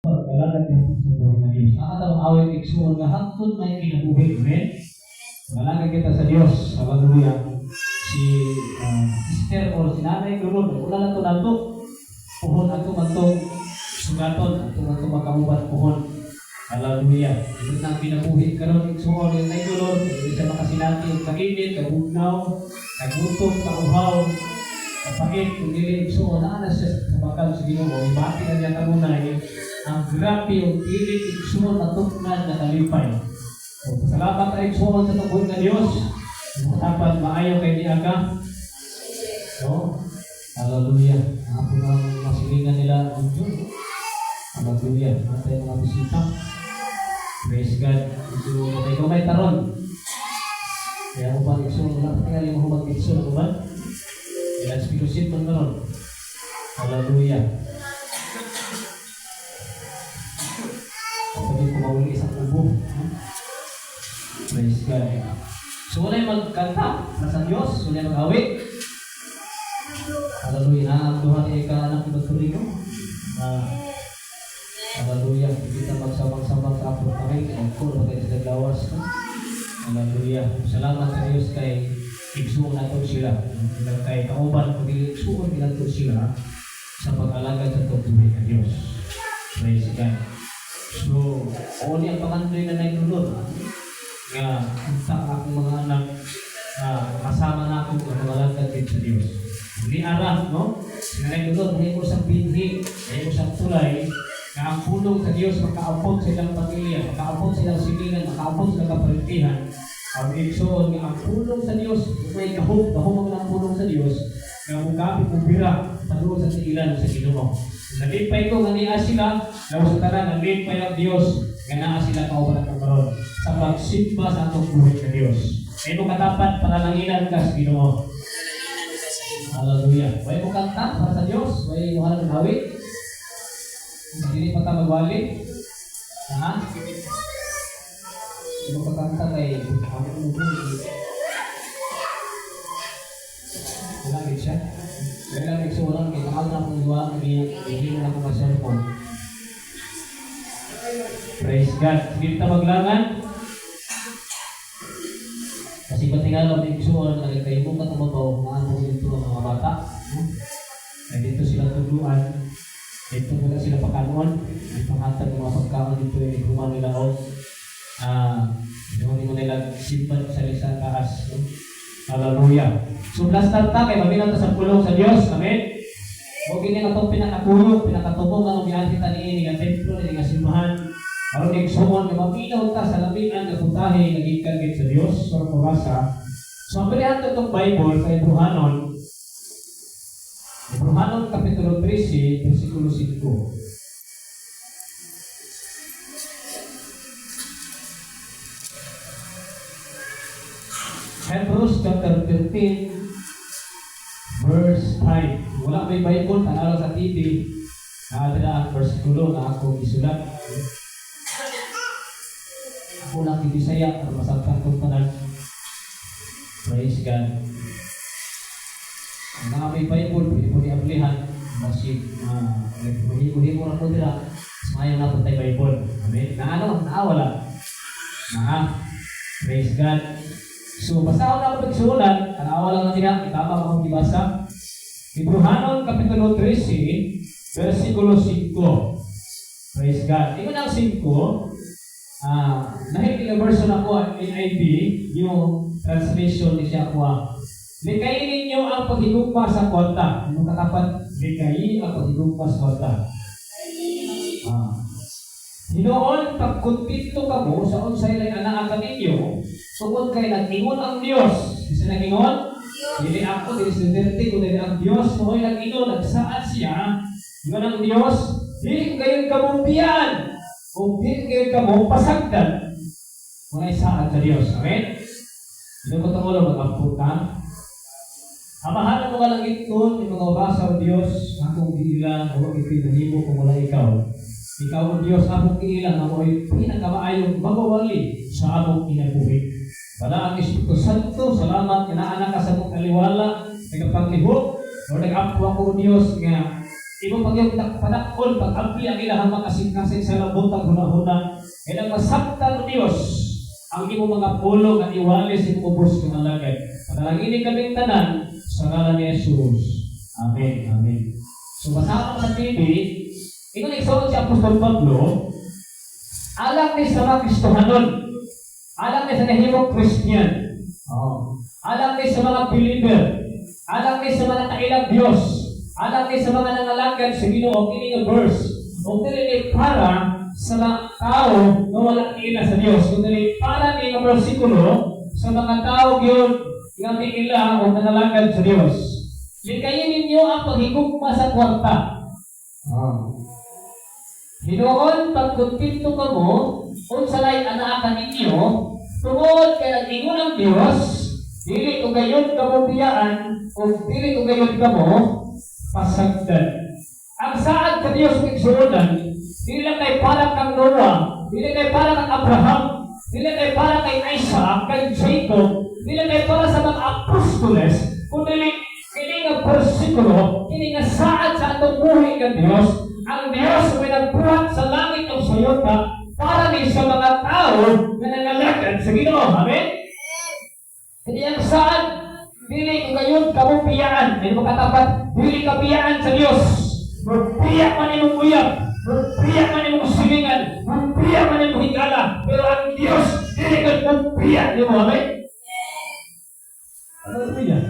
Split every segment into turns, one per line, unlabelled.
Pagkalagad ni sa buhay ng Diyos. Nakatawang awit, igsuon, nga hangtod may kinabuhi. Amen? Malagad kita sa Diyos. Hallelujah. Si sister or si Nanay Lulon, wala na to nato. Puhon ato man to sugaton, ato man to makauban puhon. Hallelujah. Ito na ang kinabuhi karon, igsuon, ni Nanay Lulon, hindi siya makasinati og kainit, kabugnaw, kagutom, kauhaw, kapait, kung dili, igsuon, naa na siya sa bakal sa Ginoo. Ibati na niya kanunay ang grabe yung dili, igsuon, matuknad na kalipay. So, salamat ay, igsuon, sa tungkol nga Diyos. Dapat maayo kay niya ka. No? Hallelujah. Ako nang masilingan nila ang Diyos. Hallelujah. Natay mga bisita. Praise God. Medyo may gamay taron. Kaya uban, igsuon, wala pa tingali mo hubag igsuon uban. Ilan fellowship man karon. Hallelujah. Sabi ko mauli isang ubo. Praise God. So wala yung magkanta para sa Diyos, wala yung mag-awit. Hallelujah. Ang duha ni ka anak ni Dr. Rico. Hallelujah. Hindi kita magsabang-sabang sa apot kami. Ang ko, bagay sila gawas. No? Hallelujah. Salamat sa Diyos kay igsuon nato sila. Ilang kay kauban, kung dili igsuon nato sila sa pag-alagad sa tubuhi ng Diyos. Praise God. So, oo niya pangandoy na nainulod nga unta ang akong mga anak na kasama na ako nga mga alagad din sa Diyos. Hindi ara, no? Nga nainulod, may ko sa binhi, may ko sa tulay, nga ang pulong sa Diyos makaabot sa ilang pamilya, makaabot sa ilang silingan, makaabot sa ilang kaparintihan. Ang igsoon nga ang pulong sa Diyos, kung may gahom, gahom ang pulong sa Diyos, nga mugabi mubira paduol sa tiilan sa Ginoo. Nalipay ko nga niya sila, lawas sa tanan, nalipay ang Diyos nga naa sila kauban atong karon sa pagsimba sa atong buhi sa Diyos. Kay mo katapat panalanginan ka sa Ginoo. Hallelujah. Way mo kanta para sa Diyos, way mo halang awit. Dili pa ta magwali. Ha? Hindi mo kakanta kay ang ubo. Wala gid siya. Kaya lang igsuonan kay takal na akong gawa, hindi mo na akong ma-sermon. Praise God. Sige ta maglangan. Kasi patingalo may igsuon nga kay mo katumabaw nga ano dito ang mga bata. No? Ay dito sila tuluan. Dito muna sila pakanon. Ay panghatag ng mga pagkaon dito ay human nila og hindi mo nila simpan sa lisa taas. No? Hallelujah. So blessed ta kay maminaw ta sa pulong sa Dios. Amen. O gini nga itong pinakatulog, pinakatubong ang umianhi ta niini nga templo ni nga simbahan. Aron igsuon nga maminaw ta sa lamian nga putahe nga gikan gid sa Dios sa orasa. So ang pilihan to itong Bible sa Hebrehanon, Hebrehanon Kapitulo 13, versikulo 5. Hebrews chapter 13, verse 5. Wala may Bible, tanaw sa TV. Naadala ang versikulo na ako gisulat. Ako lang gibisaya para masabtan kong tanan. Praise God. Ang mga may Bible, pwede po ni-ablihan. Masig, mahimo-himo na po nila. Mas maayo na po tayo Bible. Amen? Na ano? Naawala. Na. Praise God. So, basahon na ako pagsulat. Tanawa lang natin ha. Itama ko akong gibasa. Hebrehanon, Kapitulo 13, versikulo 5. Praise God. Ingon ang 5, nahit yung version ako, NIV, yung translation ni siya ako. Likayin ninyo ang paghigugma sa kwarta. Ano katapat? Likayin ang paghigugma sa kwarta. Hinoon, pagkontento ka mo sa unsay lay anaa kaninyo, tungod kay nag-ingon ang Dios. Bisa nag-ingon? Dili ako, dili si Duterte, kundi ang Dios. Mao'y nag-ingon, nagsaad siya. Ingon ang Dios, dili ko gayon kamo biyaan, o dili gayon kamo pasagdan. Mga saad sa Dios. Amen? Ino ko tong ulo, mag-ampo ka. Amahan mo ka lang ito, yung mga orasa o Diyos, akong giila, huwag ipinahimo kung wala ikaw. Ikaw o Diyos, akong giila, nga mo'y pinakamaayong magwawali sa among kinabuhi. Wala ang Espiritu Santo, salamat, nga naa ka sa among kaliwala, nagapanglihok, o nag-ampo ako o Diyos, nga Imo pagyong padakon, pag-abli ang ilahang makasing-kasing sa labutag hunahuna. Kailang masabtan, O Diyos, ang imong mga pulong at iwali sa imong ubos nga alagad. Panalangini kaming tanan sa ngalan ni Jesus. Amen. Amen. So basahon sa TV, ingon igsoon si Apostol Pablo, alang ni sa mga Kristohanon, alang ni sa nahimong Christian, oh, alang ni sa mga believer, alang ni sa mga kailang Dios, alang ni sa mga nangalagad sa Ginoo, kini nga verse, o dili ni para sa mga tao nga wala ila sa Dios, kundi para ni nga bersikulo sa mga tao gyud nga miila o nangalagad sa Dios. Likayin ninyo ang paghigugma sa kwarta. Hinuon pagkontento kamo unsa lay anaa kaninyo, tungod kay nag-ingon ang Dios, "Dili ko gayon kamo biyaan ug dili ko gayon kamo pasagdan." Ang saad sa Dios igsuonan, dili lang kay para kang Noah, dili kay para kang Abraham, dili kay para kay Isaac, kay Jacob, dili kay para sa mga apostoles, kundi kini nga bersikulo, kini nga saad sa atong buhi nga Dios, ang Dios may nagbuhat sa langit o sa yuta para ni sa mga tao nga nangalagad sa Ginoo. Amen? Kini ang saad, dili ko gayon kamo biyaan. May makatapat, dili ka biyaan sa Dios. Magbiya man imong uyab, magbiya man imong silingan, magbiya man imong higala, pero ang Dios dili ka magbiya nimo. Amen? Hallelujah.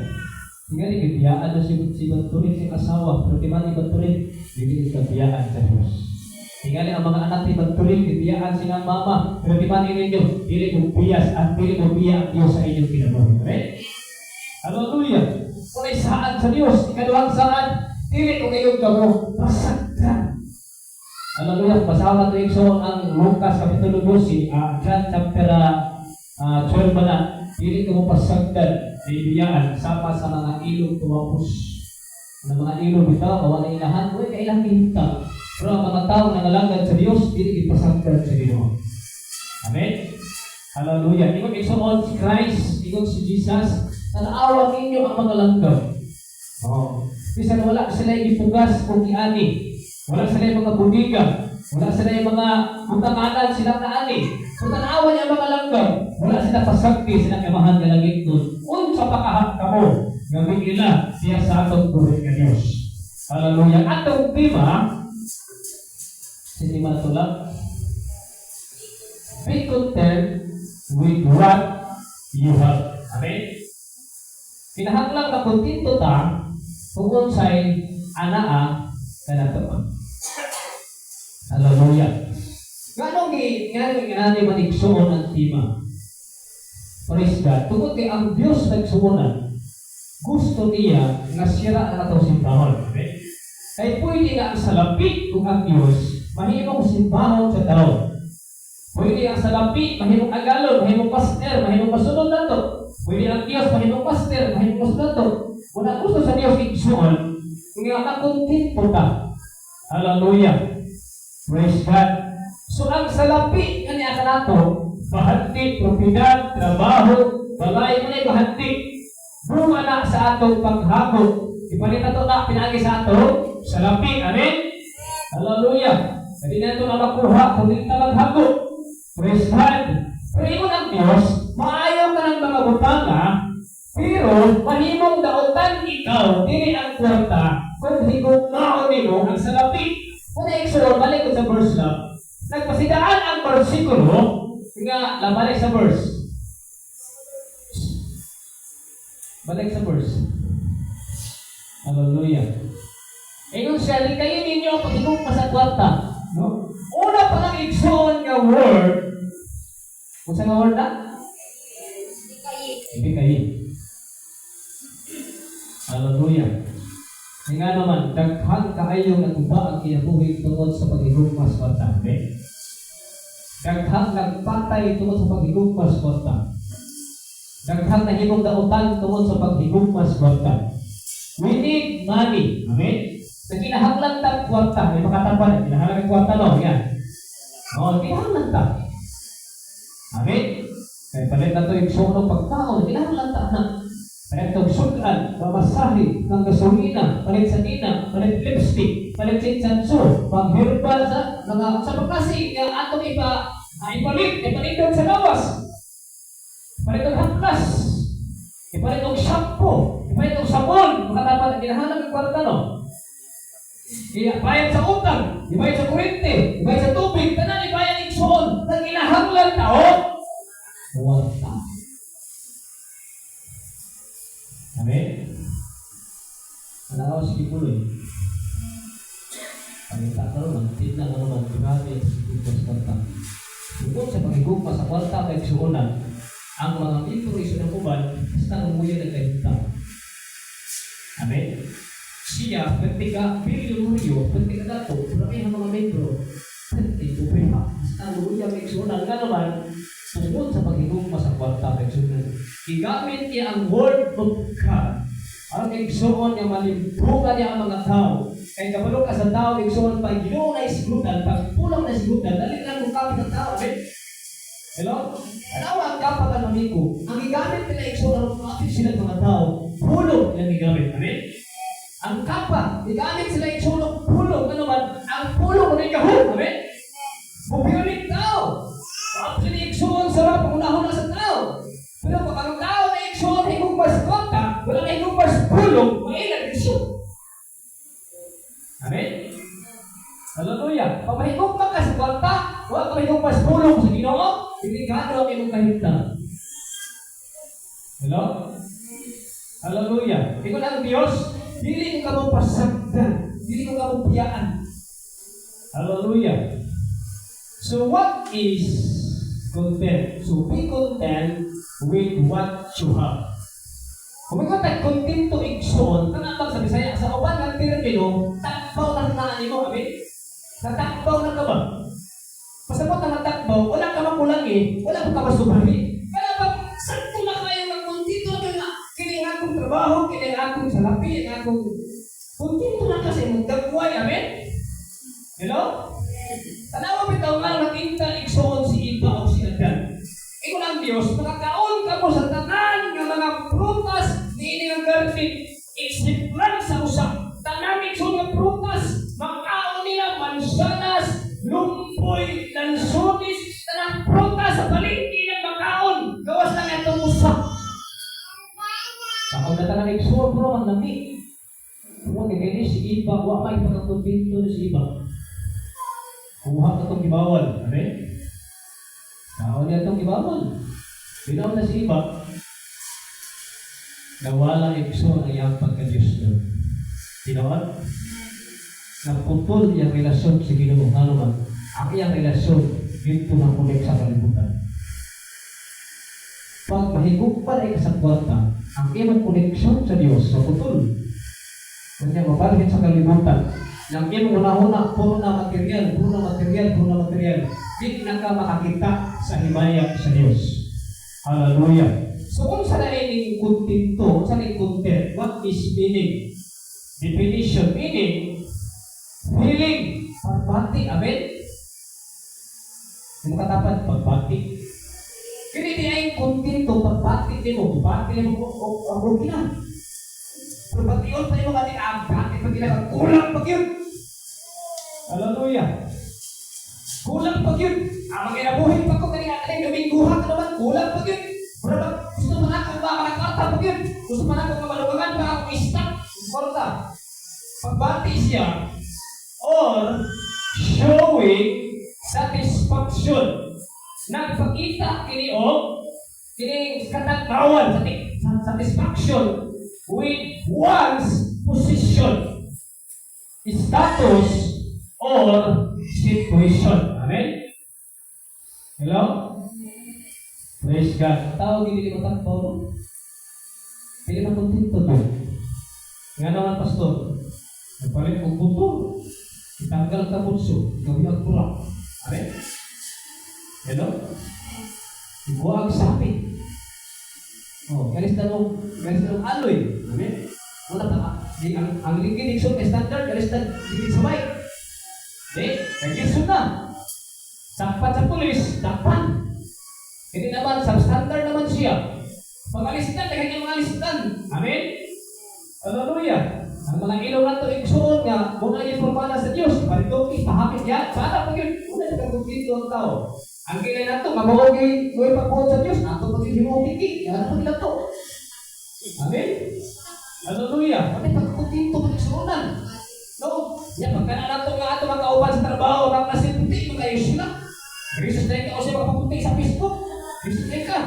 Tingali, gibiyaan na si Banturin si asawa, pero di man Banturin, dili ka biyaan sa Dios. Tingali ang mga anak ni Banturin, gibiyaan silang mama, pero di man ninyo, dili mo biyas at dili mo biya ang Dios sa inyong kinabuhi. Amen? Hallelujah. Walay saad sa Dios. Ikaduhang saad, dili ko gayon kamo pasagdan. Hallelujah. Basahon nato, igsoon, ang Lucas Kapitulo 12, John chapter 12 ba na, dili ko mo pasagdan, bibiyaan, sama sa mga ilog tumapos. Ang mga ilog bitaw, wala ilahan, uy, kailang gihimtang. Pero ang mga tao na nangalagad sa Dios, dili ipasagdan sa Ginoo. Amen? Hallelujah. Ingon igsoon si Christ, ingon si Jesus, "Tanawa ninyo ang mga langgam." Oh. Bisan wala sila ipugas o giani. Wala sila mga budiga. Wala sila yung mga butanganan silang naani. So tanawa niya ang mga langgam. Wala sila pasagdi silang Amahan nga langitnon. Unsa pa kahak kamo nga miila siya sa atong buhi nga Dios. Hallelujah. Atong tema, si tema na lang, be content with what you have. Amen? Kinahanglan makontento ta kung unsay anaa kanato. Hallelujah. Ngano ngano man, igsuon, ang tema? Praise God. Tungod kay ang Dios nagsuonan, gusto niya nga sira ang atong simbahon. Amen? Kay pwede nga ang salapi ug ang Dios mahimong simbahon sa tao. Pwede ang salapi, mahimong agalon, mahimong pastor, mahimong masunod nato. Pwede ang Dios mahimong pastor, mahimong masunod nato. Kung ang gusto sa Dios, igsuon, nga makontento ta. Hallelujah. Praise God. So ang salapi nga niya kanato, bahandi, propiedad, trabaho, balay mo na bahandi. Bunga na sa atong paghago. Ipalit nato na pinaagi sa atong salapi. Amen? Hallelujah. Hindi na ito na makuha kung hindi ta maghago. Praise God. Pero ingon ang Diyos, maayo ka ng mga butanga, pero mahimong dautan ikaw, dili ang kwarta, kung higugmaon nimo ang salapi. Kung na, balik ko sa verse lang. Nagpasidaan ang bersikulo, nga, balik sa verse. Balik sa verse. Hallelujah. Ingon siya, "Likayin ninyo ang paghigugma sa kwarta." No? Una pa lang, igsoon, nga word. Unsa nga word na? Likayin. Hallelujah. Nga naman, daghan kaayo natuba ang kinabuhi tungod sa paghigugma sa kwarta. Amen? Daghang nagpatay tungod sa paghigugma sa kwarta. Daghang nahimong dautan tungod sa paghigugma sa kwarta. We need money. Amen? Sa kinahanglan ta kwarta, may makatapan, kinahanglan ang kwarta, no? Yan. Oh, kinahanglan ta. Amen? Kay palit na to yung sunog pagkaon, kinahanglan ta na. Palit og sudan, pamasahe, pang gasolina, palit sanina, palit lipstick, palit sitsanso, pang herbal sa mga sa pagklase nga atong ipalit, ipanindog sa lawas. Palit og haplas, ipalit og shampoo, ipalit og sabon, makatapat ang ginahanap ng kwarta, no? Ibayad sa utang, ibayad sa kuryente, ibayad sa tubig, tanan ibayad, igsoon, nang kinahanglan tao, kwarta. Amen? Ano si Kibuloy? Pangita ka naman, tignan ka naman, grabe ang pagigugma sa kwarta. Tungkol sa pagigugma sa kwarta kay igsuonan, ang mga membro iso ng uban, basta ang umuya nagkahintang. Amen? Siya, pwede ka bilyonaryo, pwede ka dato, pero ang mga membro, pwede ubiha. Basta ang umuya kay igsuonan, nga naman, tungkol sa paghigugma sa kwarta kay igsuonan, gigamit niya ang word of God. Ang igsuon niya, malimbukan niya ang mga tao. Kay kabalo ka sa tao, igsuon, pag Ginoo na isgutan, pag pulang na isgutan, dali lang kung kapit ang tao. Amen? Hello? Tanawa ang kapag ang amigo. Ang gigamit nila, igsuon, ang kapit sila ng mga tao, pulong ilang gigamit. Amen? Ang kapa, gigamit sila, igsuon, og pulong. Ano man, ang pulong na gahom. Amen? Bubiyoning tao. Actually, igsuon sa mga pangunahon na sa tao. Pero pag ang tao na igsuon higugma sa kwarta, wala na higugma sa pulong, mailan igsuon. Amen? Hallelujah. Pag mahigugma ka sa kwarta, wala ka mahigugma sa pulong sa Ginoo, delikado ang imong kahimtang. Hello? Hallelujah. Ingon ang Diyos, dili ko kamo pasagdan, dili ko kamo biyaan. Hallelujah. So what is content? So be content with what you have. Kung ikaw tag kontento, igsoon, kanang sa Bisaya, sa uban nga termino, takbaw na naan nimo, amen? Natakbaw na ka ba? Pasabot na natakbaw, wala ka makulangi, wala ka masubrahi. Kaya pag sakto na kayo nga kontento na kayo nga, kini ang akong trabaho, kini ang akong salapi, ang akong kontento na ka sa imong dagway, amen? Hello? Tanawa bitaw nga nakita, igsoon, si Eva o si Adan. Ingon ang Dios, makakaon ka mo sa tanan nga mga prutas niini nga garden except lang sa usa. Tanan, igsoon, nga prutas, makaon nila mansanas, lumpoy, lansones, tanang prutas sa palengke nang makaon. Gawas lang itong usa. Kaon na tanan, igsoon, pero man lami. Kung kay si Eva, wa may pagkakontento ni si Eva. Kuha ka itong gibawal. Amen? Kaon niya itong gibawal. Binaw na si Eva. Nawala, igsoon, ang iyang pagka-Diyos doon. Tinuod? Naputol iyang relasyon sa Ginoo. Ano man? Ang iyang relasyon dito na connect sa kalibutan. Pag mahigugma ay ka sa kwarta, ang iyang koneksyon sa Diyos maputol. Kanya mabalhin sa kalibutan. Yang iyong una-una, puro na material, puro na material, puro na material. Di na ka makakita sa himaya sa Diyos. Hallelujah. So kung sa ining kontento, sa ning content, what is meaning? Definition, meaning, feeling, pagbati, amen? Yung katapat, pagbati. Kini di ay kontento, pagbati nimo, bati nimo, o, okay na. Pero bation pa nimo kani ang bati pa gina, kulang pa gyud. Hallelujah. Kulang pa gyud. Ang mga kinabuhi pa ko kani kaning Dominguha ka naman, kulang pa gyud. Mura ba gusto man ako ba makakwarta pa gyud. Gusto man ako nga malugangan pa akong stock, kwarta. Pagbati siya or showing satisfaction. Nagpakita kini og kining katagbawan sa satisfaction with one's position, status, or situation. Amen? Hello? Praise God. Tao gini di matakbaw, no? Dili na kontento to. Nga naman, pastor, nagpalit og motor. Itanggal ka bunso, gawin ang turak. Amen? Hello? Ikuha ang sapit. Oh, galis na ng alloy. Amen? Wala pa, di, ang ligid igsoon kay standard, galis na ligid sa bike. Di, naglisod na. Sakpan sa pulis, dakpan. Hindi naman, substandard naman siya. Pag-alistan, daghan yung mga alistan. Amen? Hallelujah. Ang mga ilong nato igsuon nga muna yung pormana sa Dios, paritoki, pahapit ya, sana pag yun, una sa kagugito ang tao. Ang kilay nato, mabuogi, may pagbuot sa Dios, ato pag yun himuong tiki, yan pag nato. Amen? Hallelujah. Pati pagkakuntinto pag igsuonan. No? Ya, pagka na nato nga ato mga kauban sa trabaho, mga kasinti, mga sila. Jesus na ikaw siya makaputi sa Facebook. Jesus na ka.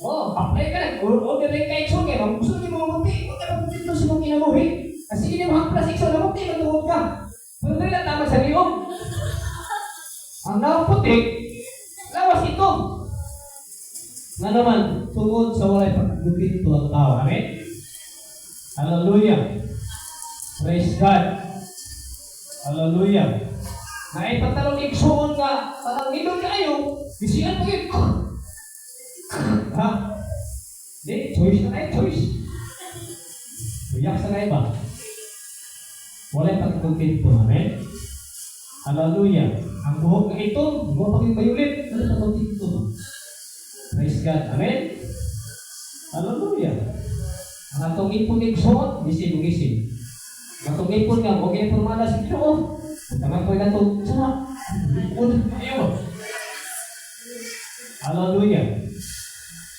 Oh, apply ka na. Order na ka igsoon kay gusto niyo mga muti. Huwag ka magpuntinto sa mong kinabuhi. Kasi hindi mo haplas igsoon na muti, matuod ka. Pero dili lang tama sa liog. Ang nawong puti, lawas ito. Nga naman, tungod sa walay pagkakuntinto ang tao. Amen? Hallelujah. Praise God. Hallelujah. Na ay pantalon igsuon nga, parang nindot kayo, bisian pa yun. Ha? Di, choice na kayo, choice. Uyak sa kayo ba? Walay pagkakuntinto. Amen? Hallelujah. Ang buhok ng ito, buhok pa yung bayulit. Ano pagkakuntinto? Praise God. Amen? Hallelujah. Ang atong ipon igsuon, gisin gisin. Ang atong ipon nga, huwag yung pormala sa Ginoo. Tangan ko yung atong, sana, ipon, ayaw. Hallelujah.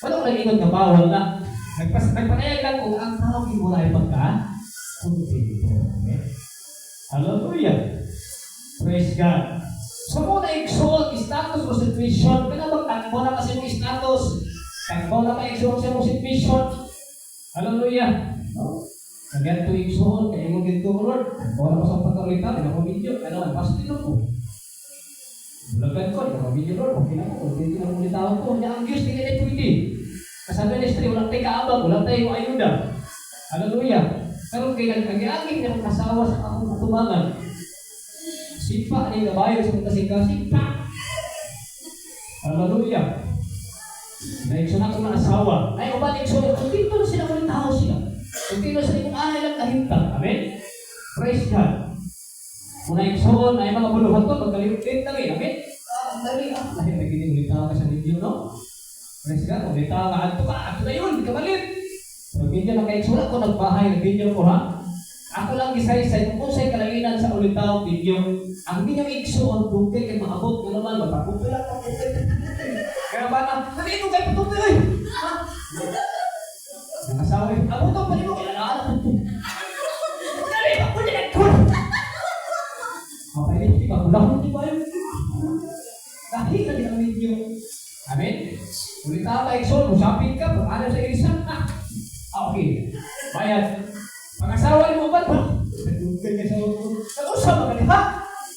Wala ko nag-ingon nga bawal na. Nagpanayag lang kung ang tao wala ay pagka kontento. Amen? Hallelujah. Praise God. So mo na igsuon, status o situation, kana bang takbo na kasi mong status? Takbo na ka igsuon sa mong situation. Hallelujah. No? Kagyan to igsuon, kaya mo dito, Lord. Takbo na ko sa pagkaulita, di na ko video. Ano, pasti ko. Bulagan ko, di na ko video, Lord. Okay na ko, kontento na mong tao ko. Nya ang Diyos, di na pwede. Sa ministry, wala tayo kaabag, wala tayo ayuda. Hallelujah. Karon kay nag-agi niya akong asawa sa akong atubangan. Sipa ni kabayo sa kong kasing-kasing. Pa! Hallelujah. Naigsoon ako ng asawa. Ay, uban igsoon. Kontento na sila kung tao sila. Kontento sila kung anay lang kahimtang. Amen? Praise God. Kung naigsoon ay mga buluhan to, magkalimutin kami. Amen? Ah, ang dali. Ah, lahir na gini ulit ka sa video, no? Praise God. Kung ulit ka, adto ka, adto na yun, di ka malit. Pero video na kay igsoon ako nagbahay, nag-video ko ha. Ako lang gisaysay kung unsay kalainan sa ulitaw video. Ang minyong igsoon dugay kay maabot nga naman mapagupil lang pagupil. Kaya ba na, nandito kay patutoy oy. Ha? Ang asawa eh, abot pa nimo kay anak ko. Dali pa ko ni ko. Mapailit di ba kulahon di ba yun? Dahil na din ang video. Amen? Ulitaw ka igsoon, usapin ka, pag sa isa. Ah, okay. Bayad. Pag-asawa ni mo ba? Nagdugay ka sa nag-usap ka ha?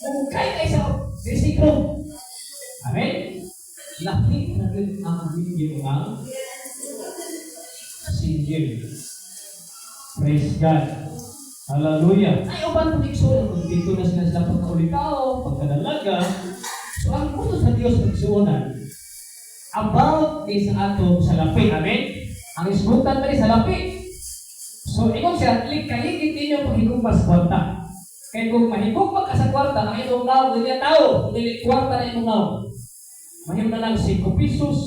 Mugkay kay sa dressing room. Amen? Lahi na rin ang video ng single. Praise God. Hallelujah. Ay, uban po igsoon, kung dito na sila sila pagkaulitaw, pagkadalaga. So, ang gusto sa Diyos pagsuonan, about ni sa atong salapi. Amen? Ang isgutan pa ni salapi. So, ingon siya, kaligid ninyo paghigugma sa kwarta. Kaya kung mahigugma ka sa kwarta, ang imong nawong, dili tao, dili kwarta na imong nawong. Mahimo na lang 5 pesos.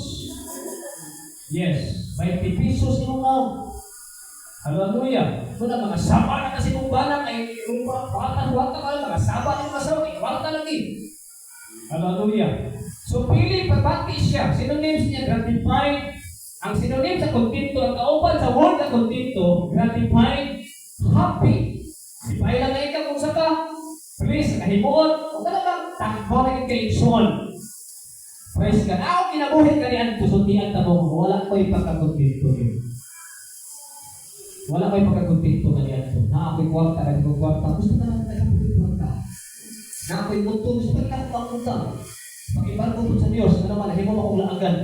Yes, 20 pesos imong nawong. Hallelujah. Kung na mga saba na kasi mong balang ay kung kwarta, kwarta ka lang, mga saba na yung asawa, ay kwarta lagi. Hallelujah. So, pili, pabati siya. Synonyms niya, gratified. Ang synonym sa kontento, ang kauban sa word na kontento, gratified, happy. Di lang ikaw kung sa ka. Please, kahimuot. Huwag ka lang takbo na kay igsoon. Praise God. Ako kinabuhi ka niyan, sultian ta mo, wala ko'y pagkakontento niyo. Wala ko'y pagkakontento na niyan. Na ako'y kwarta, na ako'y kwarta. Gusto na lang tayo sa kwarta. Na ako'y muto, gusto na lang ako ang Pag-ibarko po sa Diyos, ano man, himo akong laagan.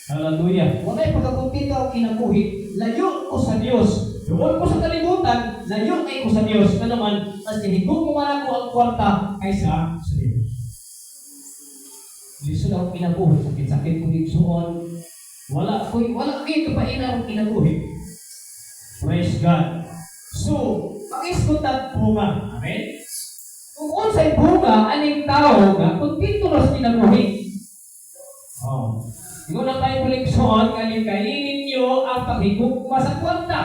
Hallelujah. Wala'y pagkakontento ang kinabuhi. Layo ko sa Diyos. Doon ko sa kalibutan, layo kay ko sa Diyos. Ano man, mas hinigog ko man ako ang kwarta kaysa sa Diyos. Lisod ang kinabuhi, sakit-sakit ko igsuon. Wala ko'y kapainan ang kinabuhi. Praise God. So, mag-iskutan bunga. Amen? Kung unsay bunga, aning tao nga, kontento na sa kinabuhi. Oh. Ingon na tayo igsoon, kaning kainin ninyo, paghigugma sa kwarta.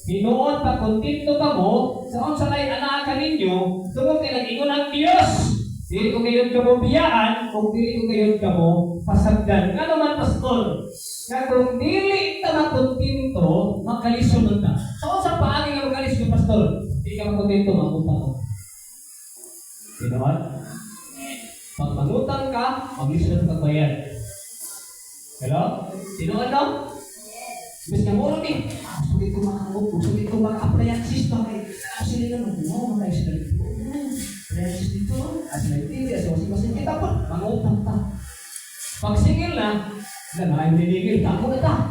Hinuon pa kontento ka mo sa unsa kay anaa kaninyo tungod kay nag-ingon ang Dios, dili ko kayon kamo biyaan ug dili ko kayon kamo pasagdan. Ngano man, pastor? Nga kung dili ta makontento, makalisod man ta. Sa unsa paagi nga makalisod, pastor? Di ka makontento, mangutang mo. Tinuod? Pag mangutang ka, maglisod ka bayad. Hello? Tinuod, no? Mas nga muro ni, gusto ko makaangot, gusto ko maka-appliances ba kay ako sila na mag-wow, mga sila dito. Appliances dito, sila TV, asa washing machine, kita pa, mangutang ta. Pag singil na, na na, ay ninigil, damo na ta.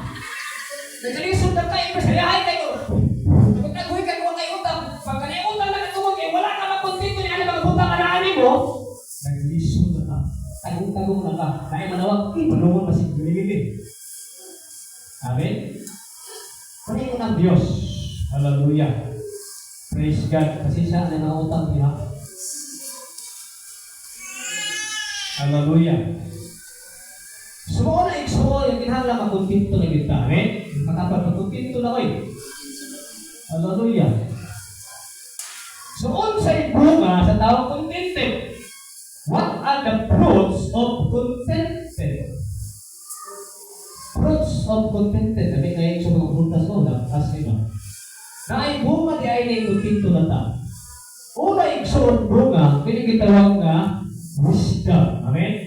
Nagkalisod na kayo, masayahay kayo. Nagtaguhi ka kung kay utang. Pag kanay utang na katungod kay wala ka makontento ni ano mga butang anaan mo, naglisod na ka. Tagong-tagong na ka. Naay manawag, eh, palungon masig ginigil. Amen? Paningon ng Diyos. Hallelujah. Praise God. Pasensya na mga utang niya. Hallelujah. So, mao na, igsuon, yung kinahanglan makontento na kita. Amen? Makapag makontento na koy. Hallelujah. So, unsay bunga sa taong contented? What are the fruits of contented? Fruits of contented. Sabi kayo sa mga prutas ko, as iba. Naay bunga di ay na kontento na ta. Una, igsuon, bunga, kini gitawag nga wisdom. Amen?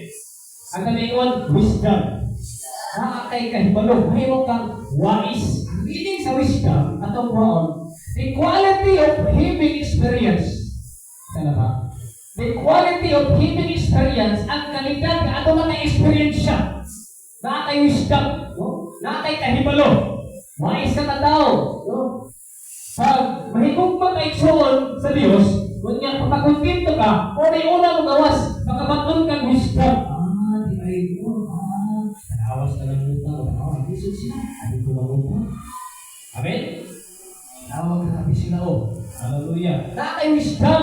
Ang kaningon, wisdom. Naa kay kahibalo, mahimo kang wise. Ang meaning sa wisdom, atong kuhaon, the quality of having experience. Sana ba? The quality of having experience, ang kalidad nga ato man na experience siya. Naa kay wisdom, no? Naa kay kahibalo. Wise ka ka tao, no? Pag mahigugma ka, igsuon, sa Dios, kung nga pagkakontento ka, una mo gawas, makabaton kang wisdom. Ah, di ay mo. Ah, tanawas ka ng utang. Tanawa, lisod sila. Abi ko mangutang. Amen? Tawag grabe sila, oh. Hallelujah. Naa kay wisdom,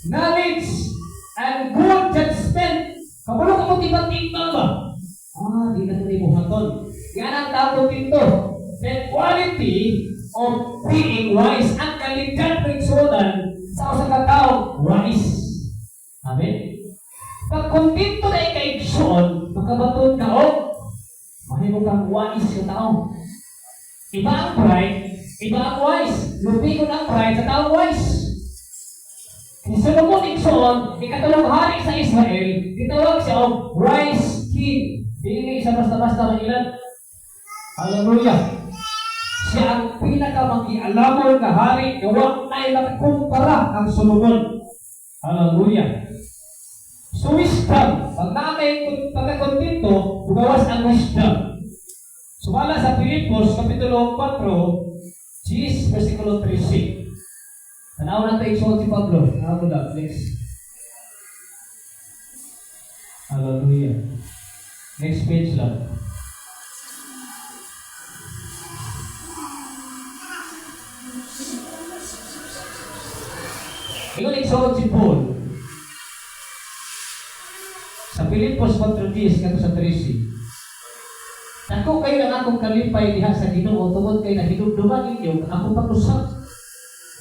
knowledge, and good judgment. Kabalo ka mo timbang-timbang ba? Ah, di na ito buhaton. Yan ang tao dito. The quality of being wise. Ang kalidad ng igsuonan sa usa ka tawo, wise. Amen? Pag kontento na ikaw, igsuon, makabaton ka og mahimo kang wise ka tao. Iba ang pride, iba ang wise. Lupikon ang pride sa taong wise. Si Solomon, igsuon, ikatulong hari sa Israel, gitawag siya og wise king. Dili sa basta-basta mangilan. Hallelujah. Siya ang pinakamakialamon nga hari nga wa ay makakumpara ang Solomon. Hallelujah. So wisdom, pag naa kay pagkakontento, bugawas ang wisdom. Sumala sa Filipos, Kapitulo 4, 10, versikulo 13. Tanaw na tayo si Pablo. Tanaw mo na, next. Hallelujah. Next page lang. Ingon igsoon si Paul sa Filipos 4:10 ngadto sa 13. Dako kayo ang akong kalipay diha sa Ginoo tungod kay nahinumduman ninyo ang akong pag-usab.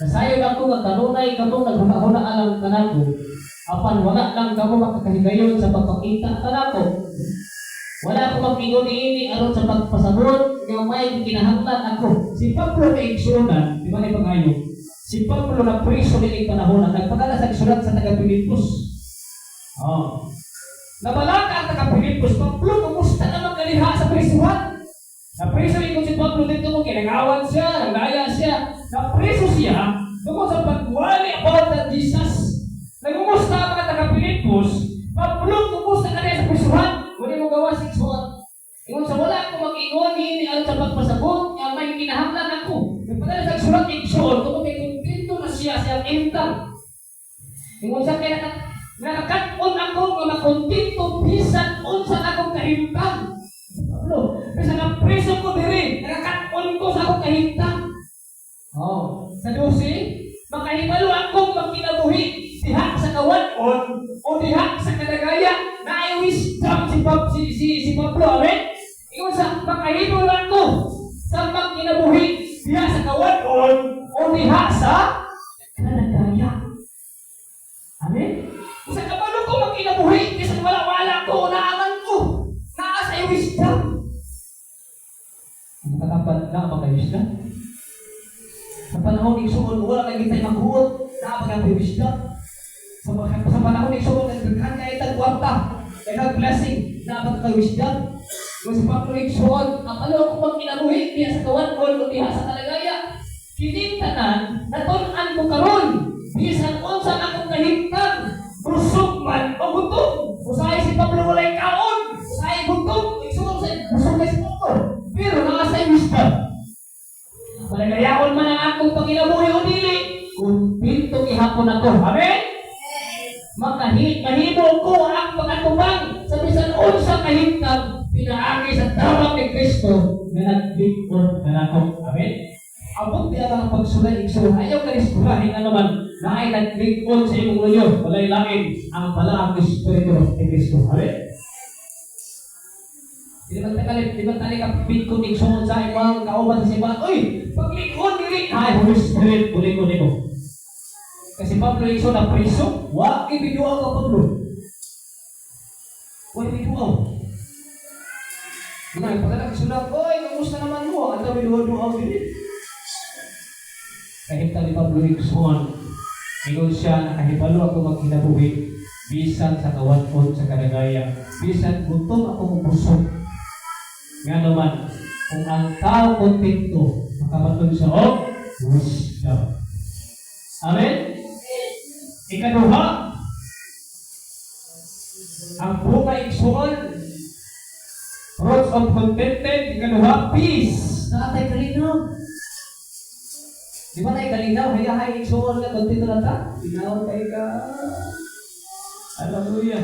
Nasayod ako nga kanunay kamo naghunahuna alang kanako, apan wala lang kamo makakahigayon sa pagpakita kanako. Wala ako mag-ingon niini aron sa pagpasabot nga may kinahanglan ako. Si Pablo kay igsuonan, di ba ni pangayo? Si Pablo na priso nining panahon nagpadala sa sulat sa taga Filipos. Oh. Nabalaka ang taga Filipos, "Pablo, kumusta naman kaliha sa prisuhan?" Napriso ingon si Pablo dito kung kinangawan siya, naglaya siya. Napriso siya tungkol sa pagwali about that Jesus. Nagumusta ang mga taga Filipos, "Pablo, kumusta ka sa prisuhan?" Wala mo gawa sa igsuon. Ingon sa wala ako mag-ingon niini aron sa pagpasabot nga may kinahanglan ako. Nagpadala sa sulat igsuon tungkol kay kontento na siya siyang intang. Ingon sa kay nakakat-on ako nga makontento bisan unsa akong kahimtang. Si Pablo, bisan nga preso ko diri, nakakat-on ko sa akong kahimtang. Oh, sa 12, makahibalo akong magkinabuhi diha sa kawan-on o diha sa kadagaya na ay wisdom si, si Pablo, amen? Ingon sa makahibalo ako sa Kay wisdom? Sa panahon igsuon, wala lagi tayo maghuot, naa pa gyapon wisdom. Sa panahon igsuon, nagdaghan kay tag kwarta, daghang blessing, naa pa kay wisdom? Kung si Pablo igsuon, "Apalo ako magkinabuhi, diha sa kawan-on o diha sa kalagaya. Kining tanan, natun-an ko karon, bisan unsa akong kahimtang, busog man o gutom." Usahay si Pablo walay kaon, usahay gutom, igsuon sa busog kay si Pablo. Pero naa say wisdom. Malagayaon man ang akong panginabuhi o dili, kontento gihapon ako. Amen? Mahimo ko ang pag-atubang sa bisan unsa kahimtang pinaagi sa tabang ni Kristo nga naglig-on kanako. Amen? Abot diya ang pagsulay, igsoon. Ayaw ka iskurahin ano man na ay naglig-on sa imong luyo. Walay lain ang balaang Espiritu ni Kristo. Amen? Di man takalip, di man tali ka bitko igsoon sa imong kauban sa simbahan. Uy, paglig-on dili ay Holy Spirit bulig-on nimo. Kasi Pablo igsoon na priso, wa ibiduaw ka Pablo. Wa ibiduaw. Mga pagka isulat, "Oy, kamusta naman mo?" Ang dami duwa-duaw dili. Kahimtang ni Pablo igsoon, ingon siya, "Nakahibalo ako magkinabuhi, bisan sa kawan-on sa kadagaya, bisan gutom ako o busog." Nga naman, kung ang tao kontento, makabaton siya og wisdom. Amen? Ikaduha, ang bunga igsuon, fruits of contented, ikaduha, peace. Naa tay kalinaw. Di ba tayo kalinaw? Hayahay igsuon nga kontento na ta? Linaw kay ka. Hallelujah.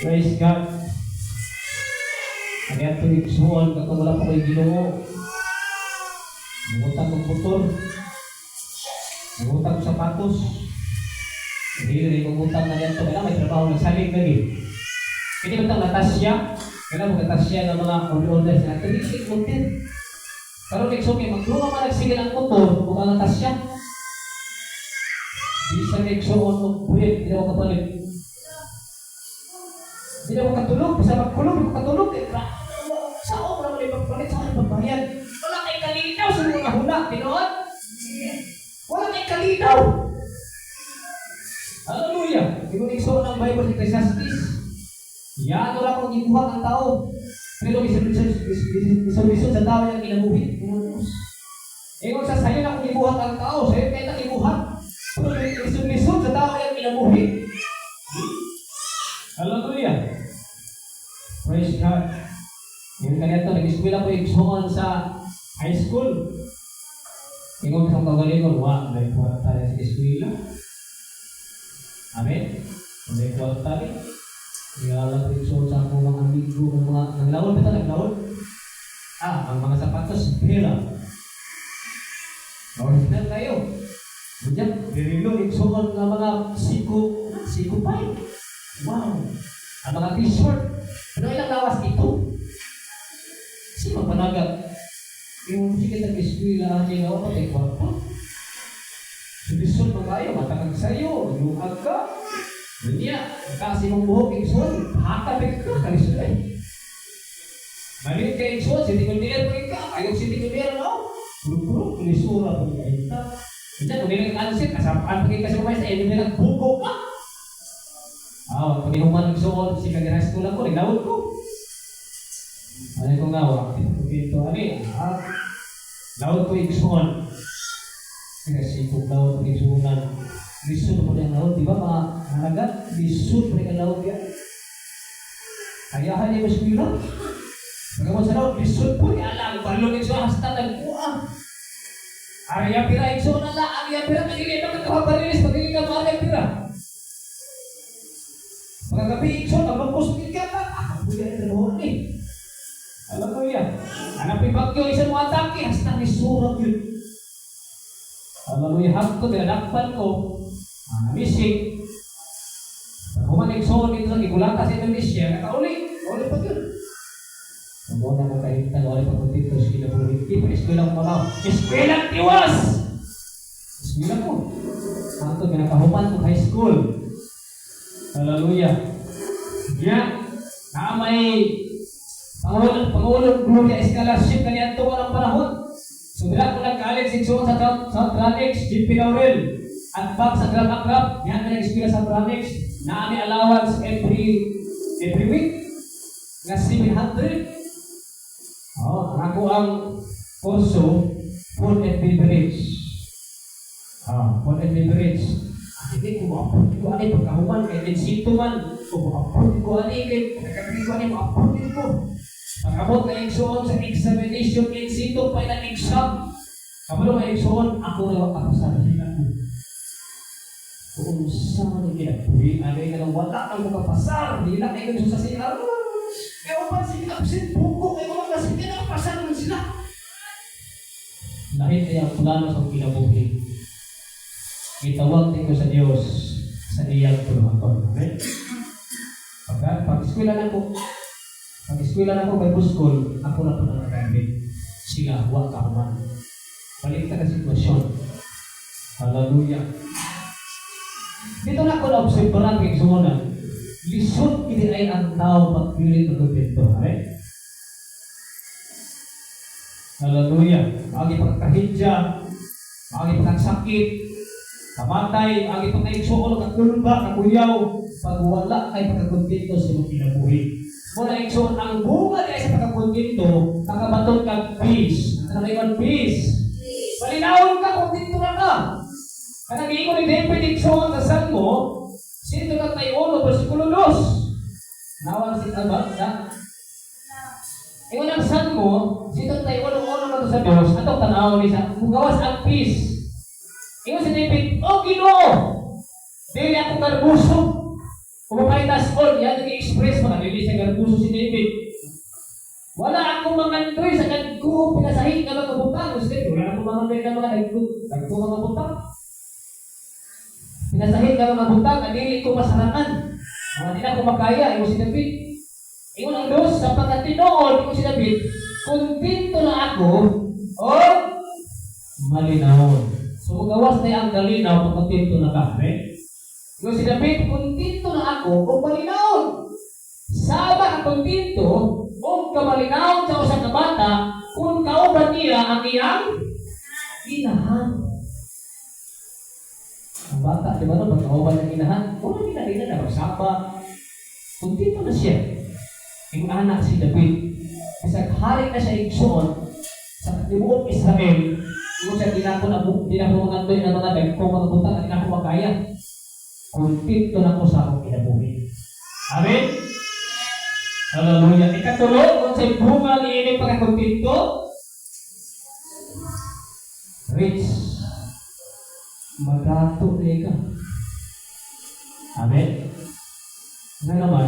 Praise God. Ang ato igsuon, katong wala pa ko'y Ginoo. Nangutang kong motor. Nangutang kong sapatos. Hindi rin kong utang na yan. Kailangan may trabaho, nagsalig lagi. Hindi ba itong natasya? Kailangan mo natasya ng mga order sa ato. Hindi content. Karon igsuon kay magdunga man nagsigil ang motor ug ang natasya. Bisan igsuon og buhit, hindi ako kapalit. Hindi ako katulog, bisa magkulog, hindi ko katulog. Eh, sa o naman ipagpalit sa aking pagbayad. Wala kay kalinaw sa mga huna, tinuod? Wala kay kalinaw. Hallelujah. Ingon igsuon ng Bible sa Ecclesiastes, "Yano ra kung gibuhat ang tao. Pero lisod sa tao yung kinabuhi." Ingon sa sayo na kung gibuhat ang tao, sayo kay ta gibuhat. Pero lisod sa tao yung kinabuhi. Hallelujah. Praise God. Yung kanya to, nag-eskwela ko igsuon sa high school. Ingon sa kagalingon, "Wa, may kwarta na sa eskwela." Amen? May kwarta ni. Iyala ko igsuon sa akong mga amigo, mga naglaon ba ito, naglaon? Ah, ang mga sapatos, pera. Original kayo. Unya, dirilo igsuon nga mga siko, siko pipe. Wow. Ang mga T-shirt. Pero ilang lawas ito? Sino panagat? Yung sige nag-eskwela, niya nga pa kay kwarta. Sulisod mo kayo, matakag sa'yo, lungag ka. Unya, kasi mong buhok igsoon, hakapit ka, kalisod eh. Maliit ka igsoon, city kundier pa ka, ayaw city kundier no? Puro-puro, kalisura pa ka ita. Unya, kung hindi nag-ansit, kasapaan pa kasi kumain sa inyo, nagbugo ka. Ah, pag ihuman igsoon, si kag high school ako, naglawod ko. Ano ko nga, wa? Ito, ani, ah, lawod ko igsoon. Kasi kung lawod ko igsuonan, lisod mo ang lawod, di ba mga halaga? Lisod mo ang lawod yan. Kayahan niya mas eskwela. Pagkamon sa lawod, lisod po, alam, balon igsoon, hasta nagkuha. Arya pira igsoon na la, arya pira, magili pa kakahabarilis, magili ka mo arya pira. Pagkagabi igsoon, magbangkos ka, ah, buya na trabaho ni. Alam mo yan. Anak pa bagyo, isang mo atake, hasta ni surat yun. Alam mo yung hapto, tinadakpan ko, ah, missing. Pag human igsoon dito sa Gigulata sa Indonesia, nakauli, kauli pa yun. Ang na mo kahimtang, wala pa dito sa kinabuhi. Di pa eskwela ko malaw. Eskwela tiwas! Eskwela ko. Hangtod, kinakahuman ko high school. Hallelujah. Ya, na may Pangulo, Pangulong Gloria Scholarship kaniadto ang panahon. So dira ko nag-college, igsoon, sa South Ranix, GP Laurel. At back sa Grab Akrap, yan ka nag-eskwela sa Ranix, naa mi allowance every week nga 700. Oh, ang ako ang kurso, food and beverage. Ah, food and beverage. Ah, hindi ko ma-afford ko ani pagkahuman kay in man. Ko ma-afford ko ani kay pagkakabi ko ani, ma-afford ko. Pag-abot na, igsoon, sa examination in situ pa na exam. Kabalo nga, igsoon, ako na kapasar ako. Kung unsa man ang kinabuhi, ano yung nga wala kang makapasar, di na kayo sa CR. Kaya upan sige absent buko, kaya mga kasi kaya nakapasar man sila. Lahi kaya ang plano sa kinabuhi. Gitawag din ko sa Dios sa iyang buhaton. Amen? Pag eskwela na ako Bible School, ako na po nang nag. Sila, wa ka human. Balik ka sitwasyon. Hallelujah. Dito na ako na-obserbaran kay sumuna. Lisod gid ay ang tao pag dili kontento. Amen? Hallelujah. Maagi pagkahidya, maagi pagkasakit, kamatay, maagi pagkaigsuon, kakulba, kakuyaw, pag wala kay pagkakontento sa imong kinabuhi. Muna, igsoon, ang bunga diay sa pagkakontento, makabaton kag peace. Ano may peace? Malinawon ka, kontento na ka. Kanang giingon ni David, igsoon, sa Salmo 131, versikulo 2. Nawang si Alba, na? Ingon ang Salmo 131, uno na to sa Diyos, atong tanaw ni sa mugawas ang peace. Ingon si David, "O Ginoo, dili ako garbuso. Kumapalitas on," yan ang i-express, mga dili siya garbuso si David. "Wala akong mangandoy sa dagko pinasahi nga mga butang." Gusto, wala akong mangandoy nga mga dagko, dagko mga butang. Pinasahi nga mga butang, nga dili ko masarangan. Mga di na ko makaya, ingon si David. Ingon ang Diyos, sapagkat tinuod, ingon si David, "Kontento na ako o malinawon." So magawas na ang kalinaw pag kontento na ka. Amen? Ingon si David, "Kontento na ako o malinawon." Sama ka kontento o kamalinawon sa usa ka bata kung kauban niya ang iyang inahan. Ang bata, di ba no, pag kauban ng inahan, wala ginalina na magsapa. Kontento na siya. Yung anak si David. Bisag hari na siya, igsoon, sa tibuok Israel, yung siya, di na ko mangandoy ng mga dagko mga butang, di na ko makaya. Kontento na ko sa akong kinabuhi. Amen? Hallelujah. Ikatulo, unsay bunga ni ining pagkakontento? Rich. Magato na ka. Amen? Nga naman,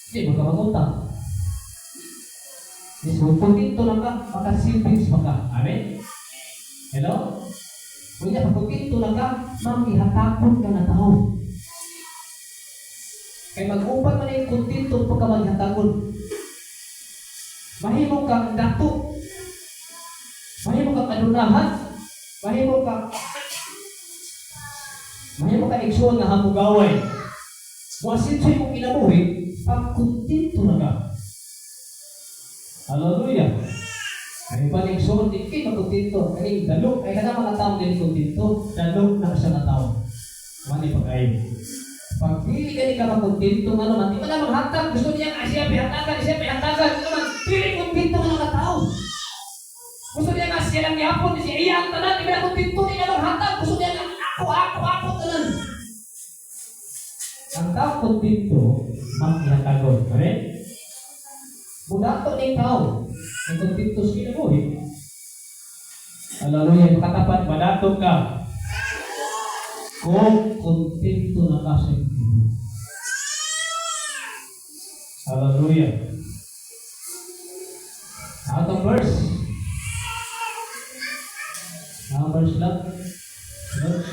hindi mo ka mangutang. Yes, kung kontento lang ka, maka-savings pa ka. Amen? Hello? Kung niya, pag kontento lang ka, manghihatakon ka na tao. Kay mag-upan man yung kontento pagka maghatakon. Mahimo kang dato. Mahimo kang adunahan. Mahimo ka, igsoon, nga hamugaway. Muasinso imong kinabuhi pag kontento na ka. Hallelujah. Kay pa igsoon, di kay makontento. Kay dalo ay kana mga tawo dili kontento, dalo na siya nga tawo. Mani pag-ayo. Pag dili ka ni ka makontento nga naman, di man na maghatag, gusto niya nga siya pihatagan, siya pihatagan, nga naman, dili kontento nga mga tao. Gusto niya nga siya lang gihapon, siya iya ang tanan, di man na kontento, di na maghatag, gusto niya nga ako, ako, ako, tanan. Ang tao kontento, maghihatagon. Amen? Mudato ning tao, ang kontento sa kinabuhi. Hallelujah, makatapat, madato ka. Kung kontento na ka sa kinabuhi. Hallelujah. Out of verse. Ang verse lang. Sunod.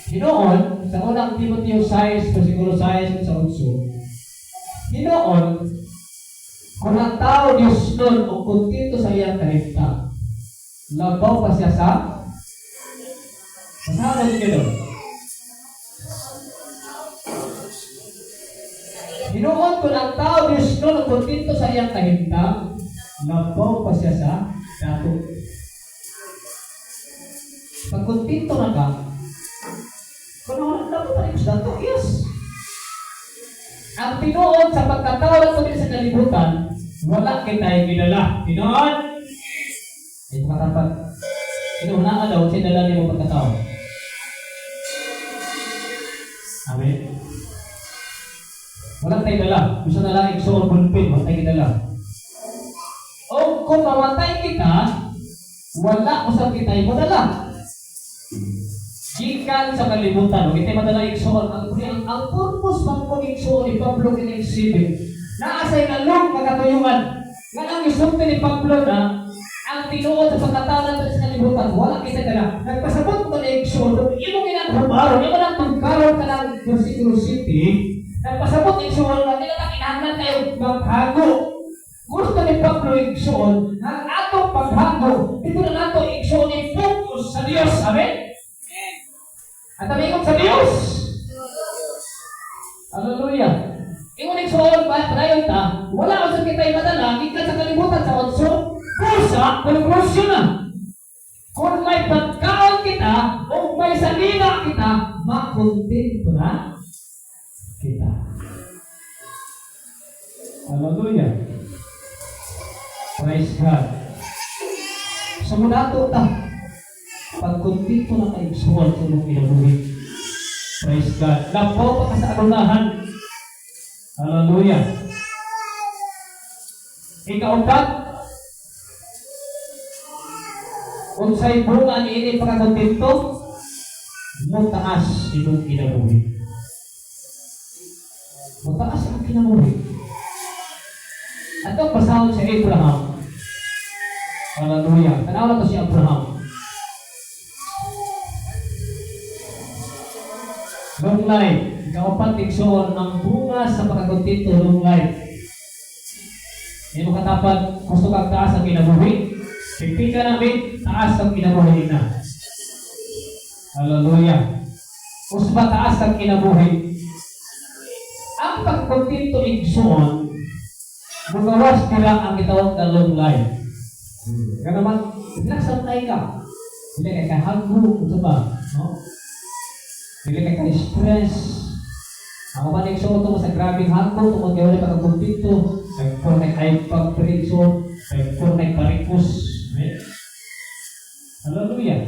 Hinoon, sa Unang Timoteo 6, versikulo 6 sa 8, hinoon, kung ang tao Diyos nun o kontento sa iyang kahimtang, labaw pa siya sa. Basahan ninyo doon. Hinuon kung ang tao Diyos no kontento sa iyang kahimtang, labaw pa siya sa dato. Pag kontento na ka, kung wala dapat pa rin sa dato, yes. Ang tinuod sa pagkatao nato din sa kalibutan, wala kita'y gidala. Tinuod? Ito katapat. Inuunaan daw, siya dala nimo pagkatao. Amen. Wala tayo dala. Gusto na lang igsuon ballpen, wala tayo dala. O kung mamatay kita, wala usab kita madala. Gikan sa kalibutan, huwag kita madala igsuon. Ang purpose man kung igsuon ni Pablo kini exhibit, naa say nalong kakatuyuan. Nga ang isulti ni Pablo na, ang tinuod sa pagkatao natin sa kalibutan, wala kita dala. Nagpasabot ko na igsuon, imo ginang hubaron, imo nang tungkaron ka ng versikulo 7, nagpasabot igsuon na dili na kinahanglan kayo maghago. Gusto ni Pablo igsuon, ang atong paghago, dito na nato igsuon i-focus sa Dios. Amen? At amingong sa Dios. Hallelujah. Ingon igsuon, pa padayon ta, wala usab kita'y madala, gikan sa kalibutan sa otso, busa, konklusyon na. Kung may pagkaon kita, o may salina kita, makontento na kita. Hallelujah. Praise God. Sa munato ta, pagkontento na kay igsuon sa imong kinabuhi. Praise God. Labaw pa ka sa adunahan. Hallelujah. Ikaupat, unsay bunga niini pagkakontento, mutaas imong kinabuhi. Mutaas ang kinabuhi. Atong basahon si Abraham. Hallelujah. Tanaw na to si Abraham. Long life. Ikaupat igsoon ang bunga sa pagkakontento, long life. Imo katapat, gusto kag taas ang kinabuhi. Pipika namin, taas ang kinabuhi na. Hallelujah. Usba taas ang kinabuhi. Ang pagkontento igsoon, mugawas nila ang gitawag na long life. Kaya naman, relax ka. Dili kay kahago, ito ba? No? Dili kay ka-stress. Ako man igsoon tungkol sa grabing hago, tungkol kay wala pagkakontento, nag-connect ay pagpre-igsoon, nag-connect parikos. Amen? Hallelujah.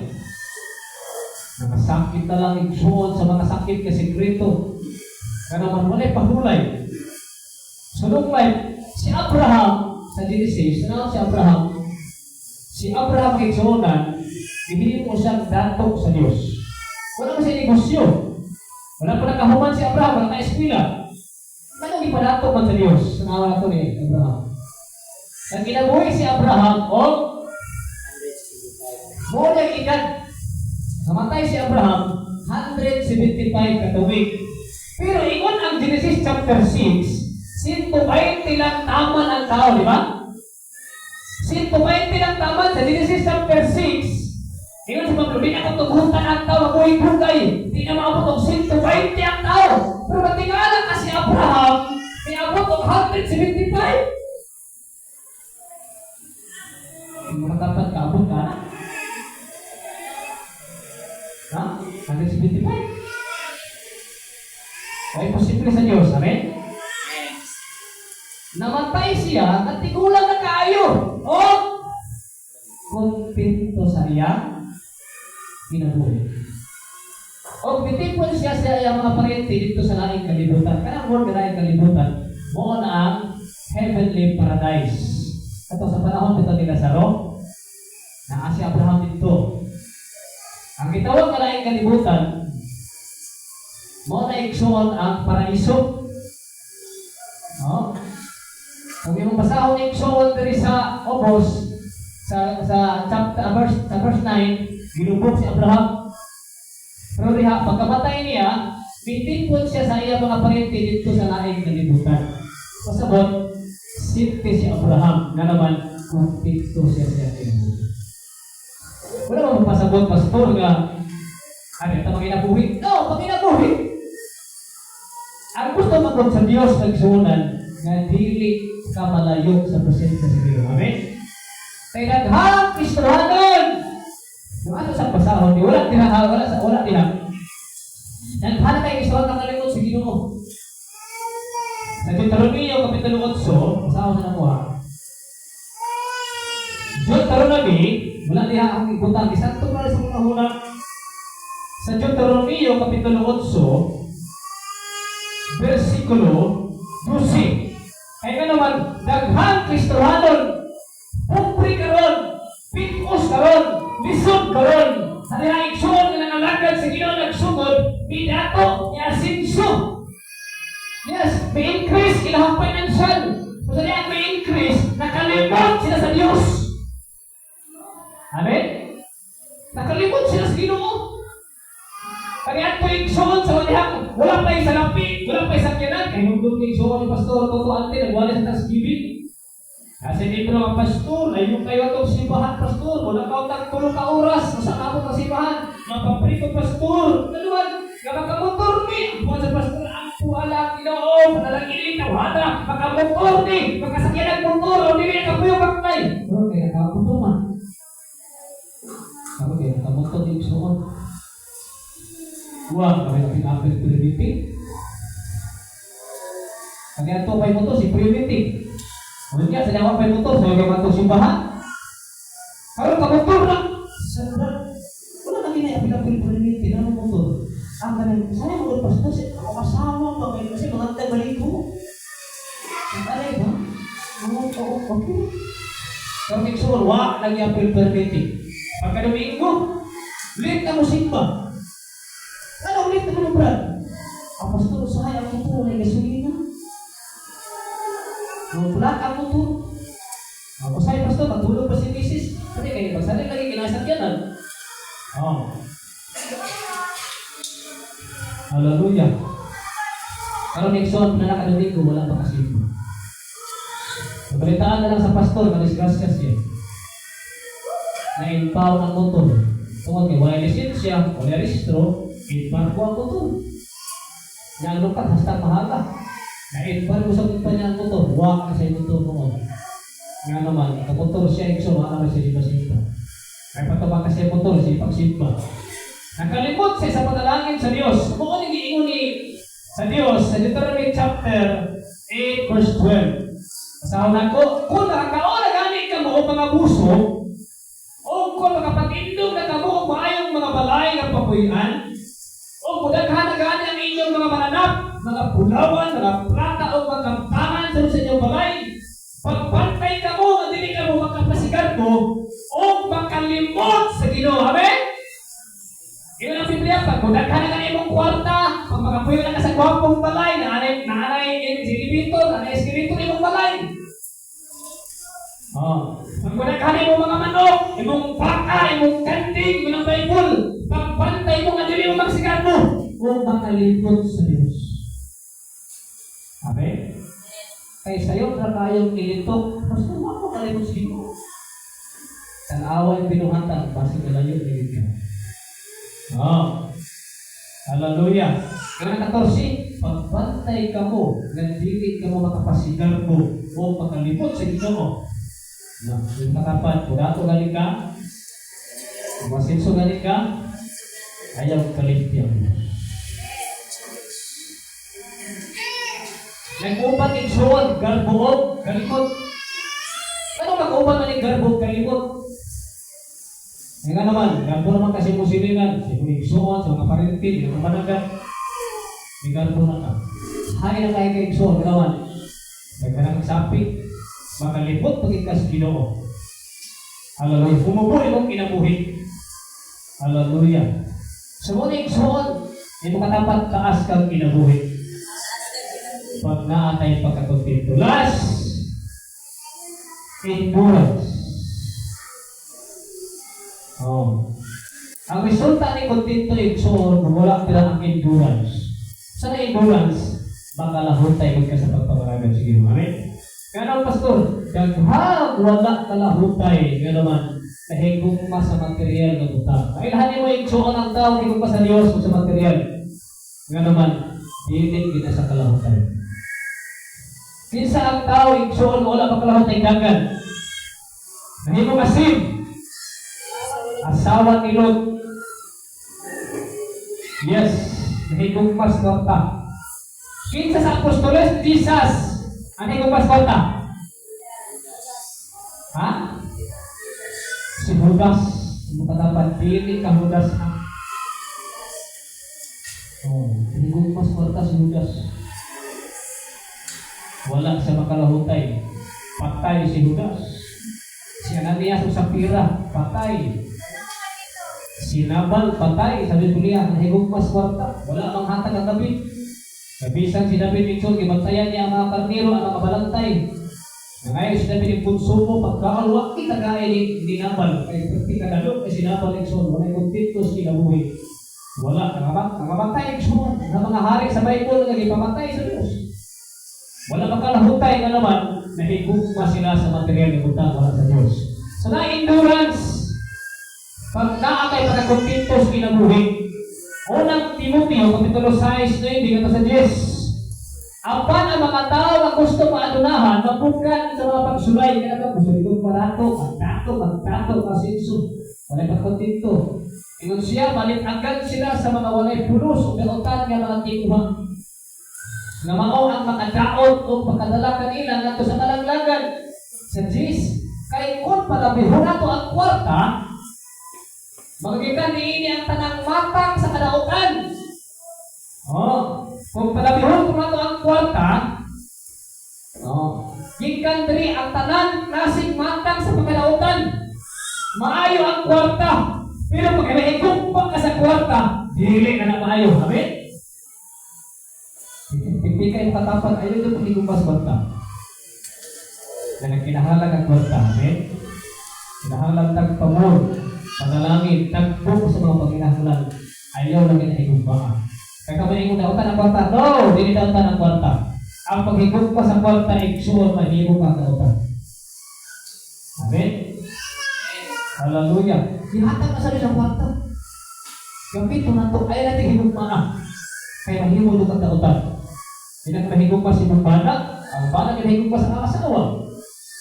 Nakasakit na lang igsoon sa mga sakit kay sekreto. Kaya naman wala'y pahulay. So long life, si Abraham sa Genesis, ano si Abraham? Si Abraham kay igsuonan, mo siyang dato sa Diyos. Wala mo siya negosyo. Wala pa nakahuman si Abraham, wala ka-eskwela. Anong ipadato man sa Diyos? Nawa na to ni Abraham. Ang kinabuhi si Abraham, o
175.
mo niyang edad. Namatay si Abraham, 175 katuig. Pero ingon ang Genesis chapter 6, 120 lang taman ang tao, di ba? 120 lang taman sa Genesis chapter 6. Ingon sa Pablo, di na ko tugutan ang tao, mabuhay-bugay. Di na maabot og 120 ang tao. Pero matingala ka si Abraham, may abot og 175. Hindi mo dapat kaabot ka na. Ha? 175. Ay, posible sa Diyos. Amen? Namatay siya at tigulang na kaayo. O, kontento sa iya kinabuhi. O, mitipon siya sa iyang mga parente dito sa laing kalibutan. Kanang word na laing kalibutan, mao na ang heavenly paradise. Ato sa panahon dito ni Lazaro, naa si Abraham dito. Ang gitawag nga laing kalibutan, mao na igsuon ang paraiso. No? Kung imong basahon igsuon diri sa Obos sa chapter verse sa verse 9, ginubok si Abraham. Pero diha pagkamatay niya, mitipon siya sa iya mga parente dito sa laing kalibutan. Pasabot, simple si Abraham nga naman kumpleto siya sa kinabuhi. Wala mo pasabot, pastor, nga ano ito manginabuhi? No, manginabuhi. Ang gusto man sa Dios, igsuonan, nga dili ka malayo sa presensya sa Ginoo. Amen? Kay daghang Kristohanon. Yung ato sa basahon, di wala tira, wala sa wala tira. Daghan kay Kristohan nakalimot sa Ginoo. Sa Deuteronomio kapitulo 8, basahon sa namo ha. Deuteronomy, wala diha akong ibutang, isanto pa sa mga huna. Sa Deuteronomio kapitulo 8, versikulo 12. Kaya nga naman, daghang Kristohanon, pobre karon, pitkos karon, lisod karon, sa diha igsuon nga nangalagad sa Ginoo nagsugod, midato, niasinso. Yes, may increase ilahang financial. Kung sa diha may increase, nakalimot sila sa Dios. Amen? Nakalimot sila sa Ginoo. Kaya ato igsuon sa dihang wala pa salapi, wala pa sakyanan. Kay nundot kay igsuon ni Pastor Toto Ante, nagwala sa Thanksgiving. Kasi di pa naman, "Pastor, layo kayo atong simbahan, Pastor. Wala ka utang 3 ka oras, sa kamot ang simbahan. Mapaprito, Pastor." Naluan, nga makamotor ni. Ang buwan sa Pastor, ang puala, Ginoo, panalangin tawhana, makamotor ni, makasakyan ang motor, o dili ka puyo baktay. Pero kaya nakamotor man. Ako kaya nakamotor yung igsuon. Wa, kami apil-apil pre-meeting. Kaya ito pa'y motor, si pre-meeting. Unya, sa nyawa pa'y motor, sa yung matong simbahan. Karon kamotor na. Sa wala na kinay apil-apil pre-meeting, ano motor? Ang ganun, sayang mo, Pastor, si ako asawa pa kayo kasi mga baligo. Ang alay ba? Oo, okay. Karon igsuon, wa lagi apil permitting. Pagka Domingo, late na mo simba. Ano ulit naman, Brad? "Ang Pastor, usahay ang motor, may gasolina. Mapulak ang motor. Ang usahay, Pastor, matulog pa si Mrs. Kasi kaya magsanay lagi kinasakyanan." Oh. Hallelujah. Karon igsoon na nakadomingo, wala pa kasimba. Nabalitaan na lang sa pastor, madisgrasya siya. Na-impound ang motor. Tungod kay wala lisensya, wala rehistro, imbargo ang motor. Yang lukat, hasta mahala. Na-embargo sa kumpanya ang motor, wa ka sa motor noon. Nga naman, kamotor siya igsoon, wala naman siya simba-simba. May patubang kasi motor, siya ipagsimba. Nakalimot siya sa panalangin sa Dios. Mao ni giingon ni sa Dios sa Deuteronomy chapter 8 verse 12. Basahon nako, "Kung nakakaon na gani kamo og mga busog, o kung makapatindog na kamo og maayong mga balay nga papuy-an, o kung daghan na gani ang inyong mga mananap, mga bulawan, mga plata o mga kamtangan sa inyong balay, pagbantay kamo nga dili kamo makapasigarbo o makalimot sa Ginoo." Amen? Ino ang Biblia, pag mudaghan na imong kwarta, pag makapuyo na ka sa gwapong balay, naanay, naanay si elevator, naanay escalator imong balay. Oh. Pag mudaghan imong mga manok, imong baka, imong kanding, imong Bible, pagbantay mo nga dili mo magsigarbo, o makalimot sa Diyos. Amen? Kay sayo ra kayong ilitok, basta mo ako kalimot sa Ginoo. Tan-awa yung binuhatan, basig nalayo ni ka. Oh. Hallelujah. Ang 14, "Pagbantay kamo, nga dili kamo makapasigarbo o makalimot sa Ginoo." Na, yung nakapat, kung gani ka, masinso gani ka, ayaw kalimti ang Diyos. Nag-uban igsuon, garbo og kalimot. Ano mag-uban man ni garbo og kalimot? Nga naman, garbo naman kasi mo silingan, sa imong igsuon, sa mga parente, di ka managan. May garbo na ka. Hay na kayo kay igsuon, nga naman. Nagkanang sapi, makalimot pag sa Ginoo. Hallelujah. Umubo imong kinabuhi. Hallelujah. Sa mo ni igsuon, imo katapat taas kang kinabuhi. Pag naatay pagkakontento. Last, endurance. Oh. Ang resulta ni kontento, igsoon, wala tira ang endurance. Sa na endurance, makalahutay gud ka sa pagpamalagad sa Ginoo. Amen? Kaya naman, Pastor, daghang wala kalahutay, nga naman, nahigugma sa material nga butang. Ay, lahat mo igsuon ang tao, higugma sa Dios o sa material. Nga naman, Dili kita sa kalahutay. Kinsa ang tao, igsuon, wala makalahutay dagan? Nahimong asin. Asawa ni Lot. Yes, nahigugmas kwarta. Kinsa sa apostoles ni Jesus ang nahigugmas kwarta? Ha? Si Judas. Makadapat dili ka Judas, ha? Oh, nahigugmas kwarta si Judas. Wala sa makalahutay. Patay si Judas. Si Ananias ug Sapira, patay. Si Nabal, patay. Sa Biblia, nahigugmas kwarta. Wala mang hatag ang David. Kabisan si David igsoon, gibantayan niya ang mga karnero, ang mga balantay. Nangayo si David yung konsumo, pagkaon, wa kita gaya ni Nabal. Kay perti kadalo, kay si Nabal, igsoon, wala kontento sa kinabuhi. Wala, nangamatay, igsoon. Ang mga hari sa Bible nga gipamatay sa Diyos. Wala makalahutay nga naman, nahigugma sila sa material nga butang, wala sa Diyos. So na endurance, pag naa kay pagkakontento sa kinabuhi. Unang Timoteo, Kapitulo 6, 9, ngadto sa 10. Apan ang mga tao nga gusto maadunahan, mabukan sa mga pagsulay, kaya ka gusto itong marato, magtato, magtato, kasinso. Walay pagkontento. Ingon siya, malit-agan sila sa mga walay pulos o dautan nga mga tinguha. Nga mao ang makadaot o makadala kanila ngadto sa kalaglagan. Sa 10, kay kung palabihon nato ang kwarta, magikan niini ang tanang matang sa kadautan. Oh, kung palabihon ko nato ang kwarta, oh, gikan diri ang tanan klaseng matang sa pagkadautan. Maayo ang kwarta, pero pag mahigugma ka sa kwarta, dili na na maayo. Amen? Pipikay mo katapat, ayaw ito paghigugma sa kwarta. Na nagkinahanglan ang kwarta. Amen? Kinahanglan tag pamor, panalangin, tagbok sa mga panginahanglan. Ayaw lang kinahigugma. Kaya ka maingon dautan ang kwarta? No, dili dautan ang kwarta. Ang paghigugma sa kwarta, igsuon mahimo ka dautan. Amen? Hallelujah. Gihatag na sa Diyos ang kwarta. Gamiton na to, ayaw natin higugmaa. Kaya mahimo do kag dautan. Di na ka mahigugma sa imong bana, ang bana kinahigugma sa asawa.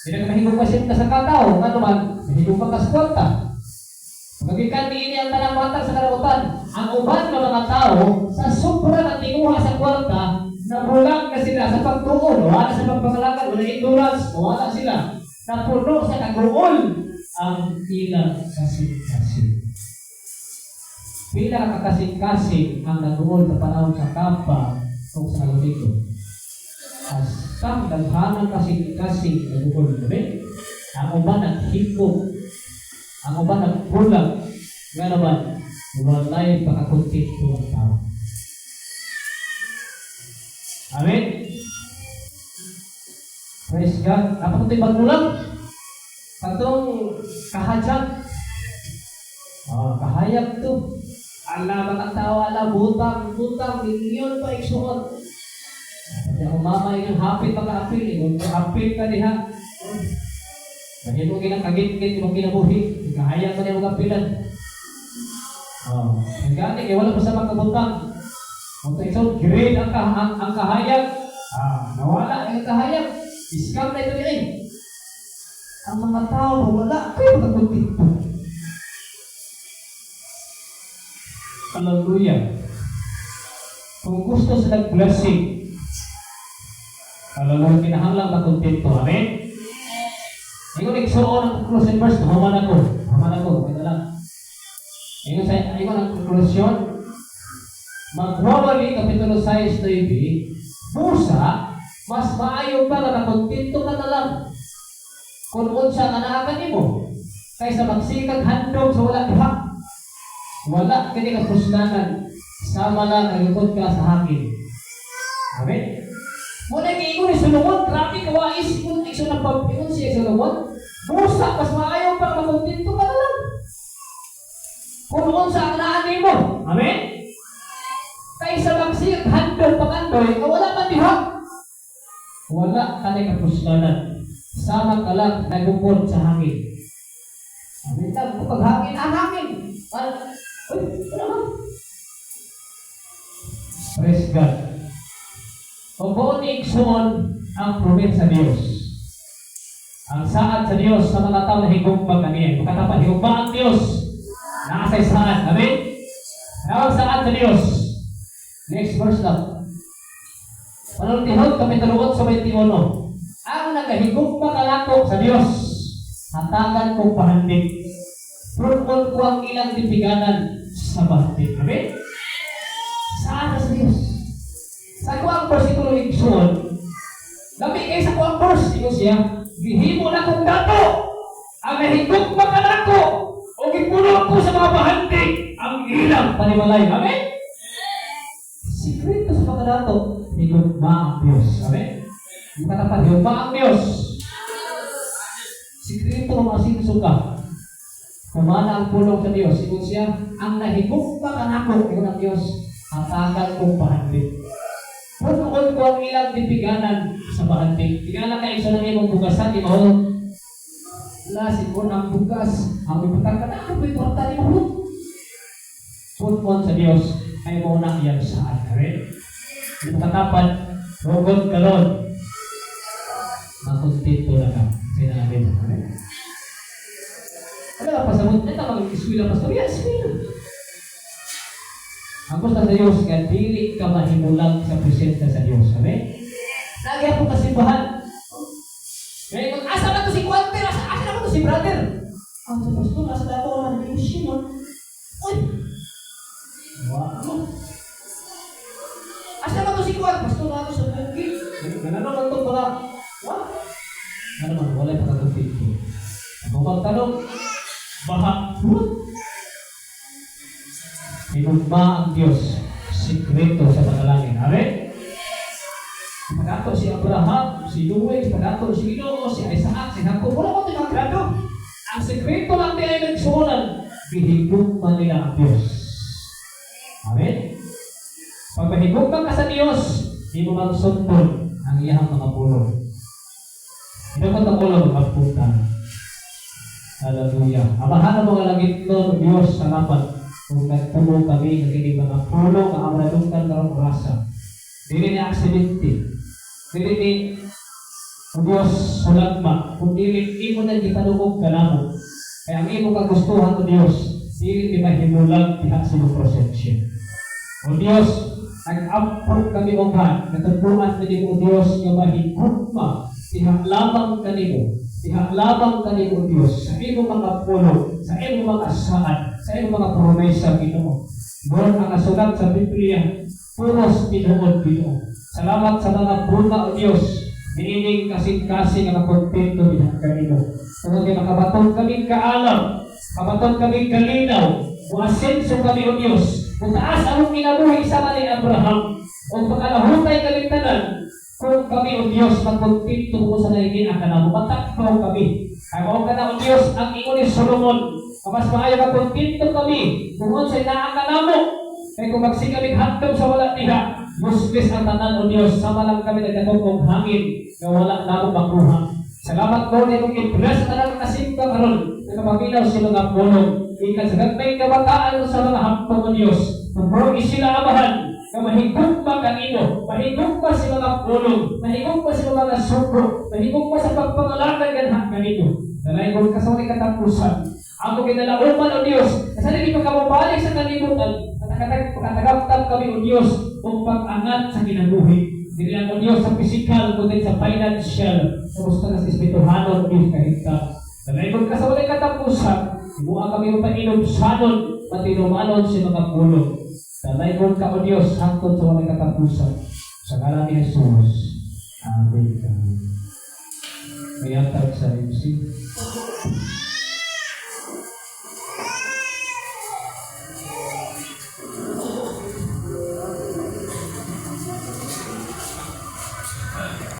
Di na ka mahigugma sa imong sa katao, nga naman, mahigugma ka sa kwarta. Magikan niini ang tanang matang sa kadautan. Ang uban nga mga tao sa sobra ng tinguha sa kwarta, nabulag na sila sa pagtuon, wala sa pagpangalagad, wala endurance, wala sila. Napuno sa kaguol ang ilang kasing-kasing. Pila ka kasing-kasing ang naguol sa panahon sa Kampa o sa Katoliko? Hasta daghanang kasing-kasing naguol. Amen? Ang uban naghikop, ang uban nagbulag, nga naman, walay pakakontento ang tao. Amen? Praise God. Apa ito'y magulang? Katong kahajag. Ah, kahayag to. Ala, mga tao, ala, butang, butang, milyon pa igsuot. Pati ako mama, yung hapit maka-apil, yung apil ka diha. Mahimo ginang kagit-git imong kinabuhi, kahayag ka niya mga apilan. Oh, ang gani kay wala pa sa makabutang. Kung ito, grade ang kahayag. Ah, nawala ang kahayag. Scam na ito niya eh. Ang mga tao, wala kayo pagkakontento. Hallelujah. Kung gusto sila blessing, hallelujah, kinahanglan makontento. Amen? Ingon igsuon ang conclusion verse, human ako. Human ako, okay na lang. Ingon sa ingon ang conclusion, Magwawali Kapitulo 6, 9, busa, mas maayo pa nga nakontento ka na lang kung unsa nga naa kanimo kaysa magsikag handom sa wala diha. Wala kini kapuslanan, sama lang nagukod ka sa hangin. Amen. Muna giingon ni Solomon, grabe kawais ingon ni Solomon, ingon siya Solomon, busa mas maayo pa makontento ka na lang kung unsa ang naa nimo. Amen. Kaysa magsikag handom pangandoy nga wala man diha. Wala ka na kapuslanan. Sama ka lang nagukod sa hangin. Amen. Nagukod hangin, ah hangin. Ah, uy, wala man. Praise God. Kung buot ni igsuon ang promesa sa Dios. Ang saad sa Dios sa mga tao na higugma kaniya. Makatapat, higugma ang Dios. Naa say saad. Amen? Ang saad sa Dios. Next verse lang. Panultihon, Kapitulo 8, 21. Ang nagahigugma kanako sa Dios, hatagan kong pahandik. Pun-on ko ang ilang tipiganan sa bahandik. Amen? Saad sa Dios. Sa akoang versikulo, igsuon, lami kay sa akoang verse, ingon siya, "Gihimo na kong dato ang nahigugma kanako, o gipuno ko sa mga bahandik ang ilang panimalay." Amen? Sikreto sa pagkadato, higugma ang Diyos. Amen? Yung katapat, higugma ang Diyos. Sikreto ng asinso ka. Kumana ang pulong sa Diyos. Ingon siya, "Ang nahigugma kanako," ingon ang Diyos, "hatagan kong pahandik. Punuon ko ang ilang tipiganan sa bahandik." Tingala kayo sa nang imong bugasan, di mahulog. La, siguro ang bugas. Ang ibutang ka na, ako po'y kwarta, di mahulog. Punuon sa Diyos, ay mo na iyang saad. Amen? Di mo katapat, rugod karon. Makontento na ka. Say na amen. Amen? Wala ka pasabot. Ito mag-eskwela, pastor. Yes, eskwela. Ang gusto sa Diyos, nga dili ka mahimulag sa presensya sa Diyos. Amen? Lagi ako kasimbahan. Ngayon, kung asa na to si Quanter? Asa na to si brother? Ah, sa pastor, asa na ito naman, nag no? Uy! Wow! Asa na to si Kwan? Pastor, na to sa bukid. Ganun lang ito pala. What? Ano man, wala pa katumpito. Ako magtanong, baha. What? Hinugma ang Diyos, sikreto sa panalangin. Amen? Pagato si Abraham, si Noe, pagato si Ginoo, si Isaac, si Jacob, wala ko grado. Ang sikreto lang di ay nagsuonan, gihigugma nila ang Diyos. Amen? Pag mahigugma ka sa Diyos, di mo magsundon ang iyang mga pulong. Hindi ko ang ulo, magpunta. Hallelujah. Amahan ng mga langit no, Diyos, salamat kung nagtuo kami ng inyong mga pulong nga among nadunggan karong orasa. Dili ni aksidente. Dili ni, O Diyos, sulagma, kung dili imo na gipaduog kanamo. Kaya ang imo kagustuhan, O Diyos, dili ti mahimulag diha sa imong presensya. O Diyos, nag-ampo kami oghan, natudluan kami, O Diyos, nga mahigugma, diha lamang kanimo, diha lamang kanimo, O Diyos, sa imong mga pulong, sa imong mga saad, sa imong mga promesa, Ginoo. Lord, ang nasulat sa Biblia, puros tinuod, Ginoo. Salamat sa mga bunga, O Diyos, niining kasing-kasing nga makontento diha kanimo. Tungod kay makabaton kami kaalam, kabaton kami kalinaw, muasenso kami, O Diyos, mutaas among kinabuhi sama ni Abraham, o pagkalahutay kami tanan, kung kami, O Diyos, magkontento ko sa nagiging kanamo, matakbaw kami. Ay mao ka na, O Diyos, ang ingon ni Solomon, mas maayo magkontento kami, kung unsay naa kanamo, kay kung magsige kami handom sa wala diha, useless ang tanan, O Diyos, sama lang kami nagdakop og hangin, nga wala namo makuha. Salamat, Lord, imong i-bless ang tanan kasimba karon, nakapaminaw sa mga pulong. Ikan sa gagmay kabataan sa mga hampong, O Diyos. Tumugi sila, Amahan, nga mahigugma kanino, mahigugma sa mga pulong, mahigugma sa mga sugo, mahigugma sa pagpangalagad ganha kanino. Dalaygon ka sa walay katapusan. Amo ginalauman, O Diyos, sa dili pa ka mobalik sa kalibutan, makatagaptap kami, O Diyos, og pag-angat sa kinabuhi. Dili lang, O Diyos, sa physical, kundi sa financial, kumusta na sa espirituhanon, O Diyos, kahigta. Dalaygon ka sa walay katapusan, Imuha kami og painubsanon, patinumanon sa mga pulong. Dalaygon ka, O Diyos, hangtod sa walay katapusan. Sa ngalan ni Jesus. Amen. Amen. May sa MC.